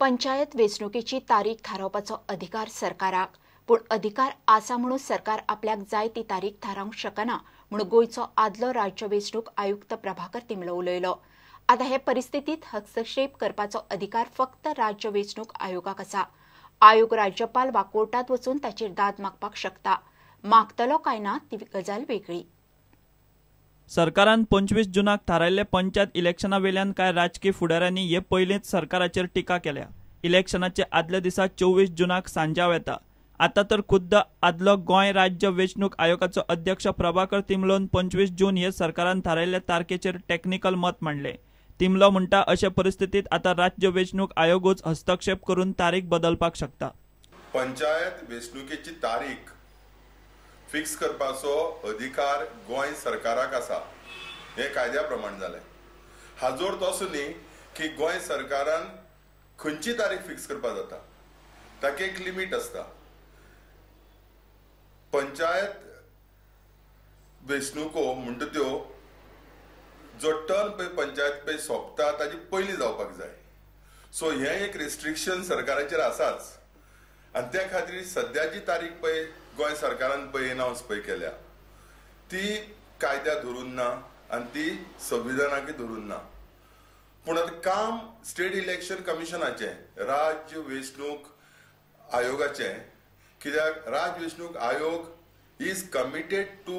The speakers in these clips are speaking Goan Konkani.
पंचायत वेंचणुकेची तारीख थारावपाचो अधिकार सरकाराक, पूण अधिकार आसा म्हणून सरकार आपल्याक जाय ती तारीख थारावंक शकना म्हूण गोंयचो आदलो राज्य वेंचणूक आयुक्त प्रभाकर तिंबलो उलयलो. आतां हे परिस्थितीत हस्तक्षेप करपाचो अधिकार फक्त राज्य वेंचणूक आयोगाक आसा. आयोग राज्यपाल वा कोर्टात वचून ताचेर दाद मागपाक शकता. मागतलो काय ना ती गजाल वेगळी. सरकारान 25 जूनाक थारायल्ले पंचायत इलेक्शना वेल्यान कांय राजकी फुडाऱ्यांनी हे पयलींच सरकाराचेर टिका केल्या. इलेक्शनाचे आदल्या दिसा 24 जूनाक सांजाव येता. आतां तर खुद्द आदलो गोंय राज्य वेंचणूक आयोगाचो अध्यक्ष प्रभाकर तिंबलोन 25 जून हे सरकारान थारायल्ल्या तारखेचेर टॅक्निकल मत मांडले. तिंबलो म्हणटा अशे परिस्थितीत आतां राज्य वेंचणूक आयोगूच हस्तक्षेप करून तारीख बदलपाक शकता. पंचायत वेंचणुकेची तारीख फिक्स करपाचो अधिकार गोंय सरकाराक आसा, हें कायद्या प्रमाण जालें. हाजो अर्थ असो न्ही की गोंय सरकारान खंयची तारीख फिक्स करपाक जाता, ताका एक लिमीट आसता. पंचायत वेंचणुको म्हणटा त्यो जो टर्म पळय पंचायत पळय सोंपता ताजी पयलीं जावपाक जाय. सो हें एक रेस्ट्रिक्शन सरकाराचेर आसाच आनी त्या खातीर सद्याची तारीख पळय गोंय सरकारान पळय अनावन्स पळय केल्या ती कायद्या धरून ना आनी ती संविधानाकय धरून ना. पूण आतां काम स्टेट इलेक्शन कमिशनाचें, राज्य वेंचणूक आयोगाचें, कित्याक राज्य वेंचणूक आयोग is committed to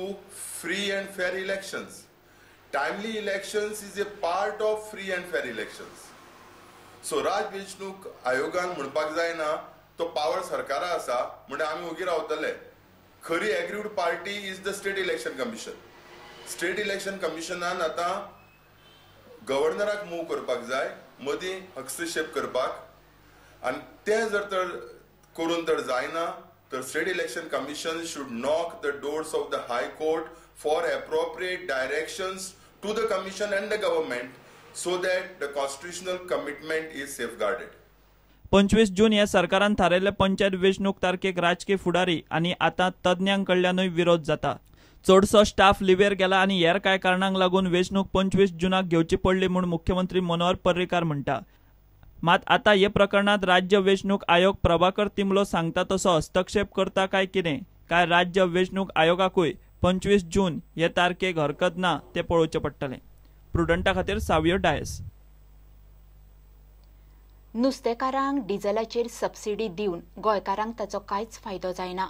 free and fair elections. Timely elections is a part of free and fair elections. So राज्य वेंचणूक आयोगान म्हणपाक जायना तो पावर सरकारा आसा म्हणजे आमी ओगी रावतले. खरी aggrieved party is the state election commission. State election कमिशनान आतां गव्हर्नराक मूव करपाक जाय मदीं हस्तक्षेप करपाक, आनी तें जर तर करून तर जायना तर state election commission should knock the doors of the high court for appropriate directions to the commission and the government so that the constitutional commitment is safeguarded. 25 जून ह्या सरकारान थारायल्ले पंचायत वेंचणूक तारखेक राजकी फुडारी आनी आतां तज्ञां कडल्यानूय विरोध जाता. चडसो स्टाफ लिवेर गेला आनी हेर कांय कारणांक लागून वेंचणूक 25 जूनाक घेवची पडली म्हूण मुख्यमंत्री मनोहर पर्रीकार म्हणटा. मात आतां हे प्रकरणांत राज्य वेंचणूक आयोग प्रभाकर तिंबलो सांगता तसो हस्तक्षेप करता काय कितें, काय राज्य वेंचणूक आयोगाकूय 25 जून हे तारखेक हरकत ना तें पळोवचें पडटलें. प्रुडंटा खातीर सावियो डायस. नुस्तेकारांक डिझलाचेर सबसिडी दिवन गोंयकारांक ताचो कांयच फायदो जायना.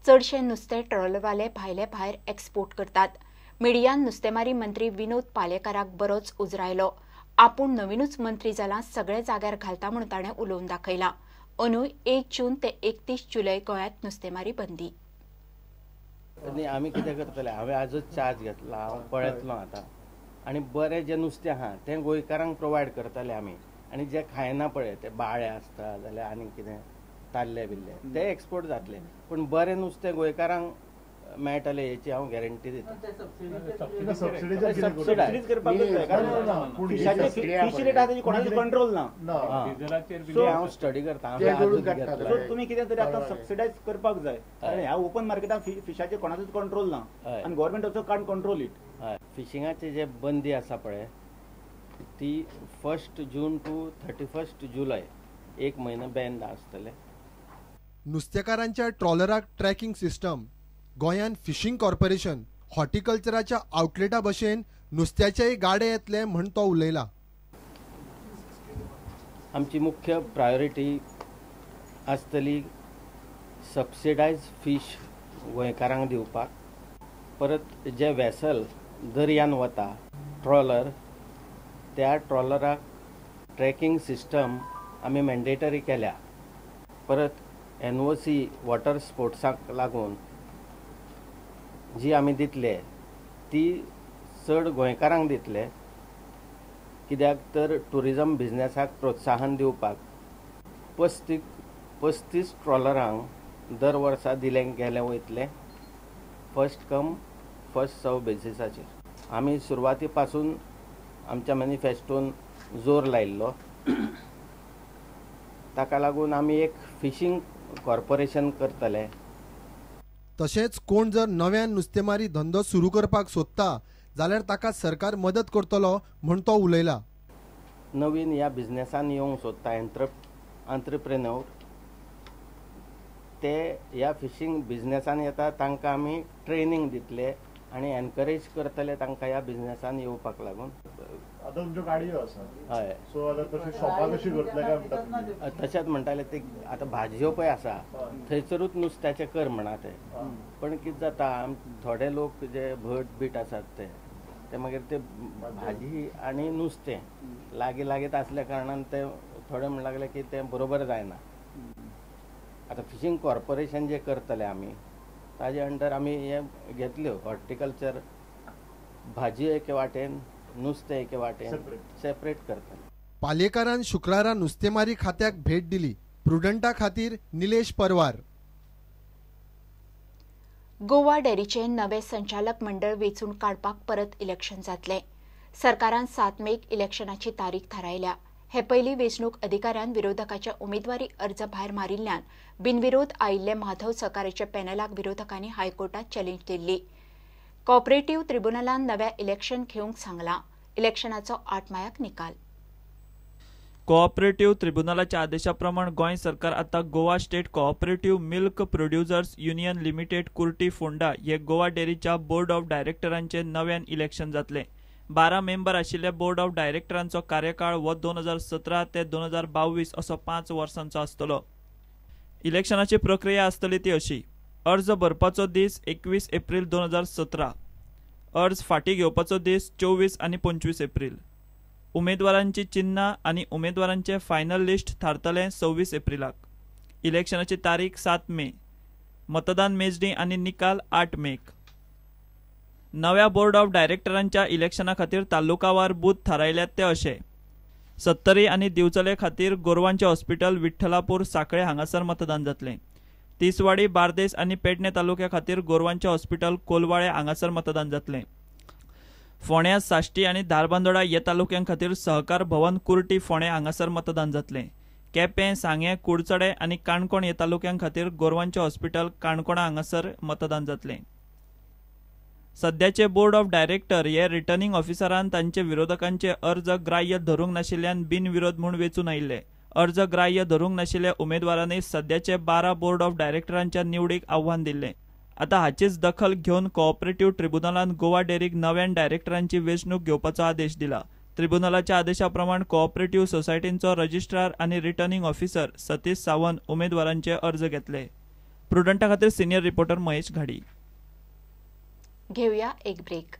चडशे नुस्तें ट्रॉलरवाले भायले भायर एक्सपोर्ट करतात. मिडियान नुस्तेमारी मंत्री विनोद पालेकाराक बरोच उजरायलो. आपूण नवीनूच मंत्री जाला सगळे जाग्यार घालता म्हूण ताणें उलोवन दाखयलां. अंदूय 1 जून ते 31 जुलय गोंयांत नुस्तेमारी बंदी. आमी कितें करतले, हांवें आजूच चार्ज घेतला, हांव पळयतलो आतां. आनी बरें जें नुस्तें आहा तें गोंयकारांक प्रोवायड करतले आमी, आनी जे खायना पळय ते बाळे आसता जाल्यार आनी कितें ताल्ले बिल्ले ते एक्सपोर्ट जातले, पूण बरें नुस्तें गोंयकारांक मेळटलें हेची हांव गॅरंटी दिता. कंट्रोल ना, हांव स्टडी करता. तुमी कितें तरी आतां सबसिडायज करपाक जाय, कारण ह्या ओपन मार्केटान फिशाचेर कोणाचोच कंट्रोल ना आनी government also can't control it. फिशिंगाचे जे बंदी आसा पळय ती 1 जून टू 31 जुलय एक म्हयनो बॅन आसतले. नुस्तेकारांच्या ट्रॉलराक ट्रॅकिंग सिस्टम, गोंयान फिशींग कॉर्पोरेशन, हॉर्टिकल्चराच्या आउटलेटा भशेन नुस्त्याचेय गाडे येतले म्हण तो उलयला. आमची मुख्य प्रायोरिटी आसतली सबसिडायज फीश गोंयकारांक दिवपाक. परत जे वेसल दर्यान वता ट्रॉलर, त्या ट्रॉलराक ट्रॅकिंग सिस्टम आमी मॅन्डेटरी केल्या. परत NOC water स्पोर्ट्साक लागून जी आमी दितले ती चड गोंयकारांक दितले, कित्याक तर ट्युरिजम बिजनेसाक प्रोत्साहन दिवपाक 35 ट्रॉलरांक दर वर्सा दिलें गेलें वयतलें फर्स्ट कम फर्स्ट सर्व बेसिसाचेर. आमी सुरवाती पासून आमच्या मॅनिफेस्टोन जोर लायिल्लो, ताका लागून आमी एक फिशींग कॉर्पोरेशन करतले. तशेंच कोण जर नव्यान नुस्तेमारी धंदो सुरू करपाक सोदता जाल्यार ताका सरकार मदत करतलो म्हूण तो उलयला. नवीन ह्या बिजनेसान येवंक सोदता, एंट्रप्रेन्योर आंत्रप्रेन्योर ते ह्या फिशींग बिजनेसान येता, तांकां आमी ट्रेनींग दितले आनी एनकरेज करतले तांकां ह्या बिजनेसान येवपाक लागून. आतां तुमच्यो गाडयो आसा, हय, सो आतां तशें शॉपां कशी करतले काय म्हणटा? तशेंच म्हणटाले ते आतां भाजयो पळय आसा थंयसरूच नुस्त्याचें कर म्हणा ते, पण कितें जाता थोडे लोक जे भट बीट आसात ते ते मागीर ते भाजी आनी नुस्तें लागीं लागींच आसल्या कारणान ते थोडे म्हण लागले की तें बरोबर जायना. आतां फिशींग कॉर्पोरेशन जे करतले आमी ताजे अंडर आमी हे घेतल्यो हॉर्टिकल्चर, भाजी एके वाटेन नुस्तें एके वाटेन सेपरेट करतले. पालयेकारान शुक्रारा नुस्तेमारी खात्याक भेट दिली. प्रुडंटा खातीर निलेश परवार. गोवा डेअरीचे नवे संचालक मंडळ वेंचून काडपाक परत इलेक्शन जातलें. सरकारान 7 मेक इलेक्शनाची तारीख थारायल्या. हे पयलीं वेंचणूक अधिकाऱ्यान विरोधकाच्या उमेदवारी अर्ज भायर मारिल्ल्यान बिनविरोध आयिल्ले माधव सहकाराच्या पॅनलाक विरोधकांनी हायकोर्टात चॅलेंज दिल्ली. कॉपरेटिव्ह ट्रिब्युनलान नव्या इलेक्शन घेवंक सांगलां. इलेक्शनाचो 8 मायाक निकाल. कोऑपरेटिव्ह ट्रिब्युनलाच्या आदेशा प्रमाण गोंय सरकार आतां Goa state cooperative milk producers union limited Curti Ponda हे गोवा डेअरीच्या बोर्ड ऑफ डायरेक्टरांचे नव्यान इलेक्शन जातलें. 12 मेंबर आशिल्ल्या बोर्ड ऑफ डायरेक्टरांचो कार्यकाळ हो 2017 ते 2022 असो 5 वर्सांचो आसतलो. इलेक्शनाची प्रक्रिया आसतली ती अशी. अर्ज भरपाचो दीस 21 एप्रील 2017, अर्ज फाटीं घेवपाचो दीस 24 आनी 25 एप्रील, उमेदवारांची चिन्हां आनी उमेदवारांचे फायनल लिस्ट थारतलें 26 एप्रिलाक. इलेक्शनाची तारीख 7 मे, मतदान मेजणी आनी निकाल 8 मेक. नव्या बोर्ड ऑफ डायरेक्टरांच्या इलेक्शना खातीर तालुकावार बूथ थारायल्यात ते अशे. सत्तरी आनी दिवचले खातीर गोरवांचे हॉस्पिटल विठ्ठलापूर साखळे हांगासर मतदान जातलें. तिसवाडी, बार्देस आनी पेडणे तालुक्या खातीर गोरवांचे हॉस्पिटल कोलवाळे हांगासर मतदान जातलें. फोंड्या, साश्टी आनी धारबांदोडा ह्या तालुक्यां खातीर सहकार भवन कुर्टी फोंडें हांगासर मतदान जातलें. केपें, सांगें, कुडचडे आनी काणकोण ह्या तालुक्यां खातीर गोरवांचे हॉस्पिटल काणकोणा हांगासर मतदान जातलें. सद्याचे बोर्ड ऑफ डायरेक्टर हे रिटर्निंग ऑफिसरान तांचे विरोधकांचे अर्ज ग्राह्य धरूंक नाशिल्ल्यान बिनविरोध म्हूण वेंचून आयिल्ले. अर्ज ग्राह्य धरूंक नाशिल्ल्या उमेदवारांनी सद्याचे 12 बोर्ड ऑफ डायरेक्टरांच्या निवडीक आव्हान दिल्लें. आतां हाचीच दखल घेवन कोऑपरेटिव्ह ट्रिब्युनलान गोवा डेअरीक नव्यान डायरेक्टरांची वेंचणूक घेवपाचो आदेश दिला. ट्रिब्युनलाच्या आदेशा प्रमाण कोऑपरेटिव्ह सोसायटींचो रजिस्ट्रार आनी रिटर्निंग ऑफिसर सतीश सावंत उमेदवारांचे अर्ज घेतले. प्रुडंटा खातीर सिनियर रिपोर्टर महेश घाडी. घेऊया एक ब्रेक.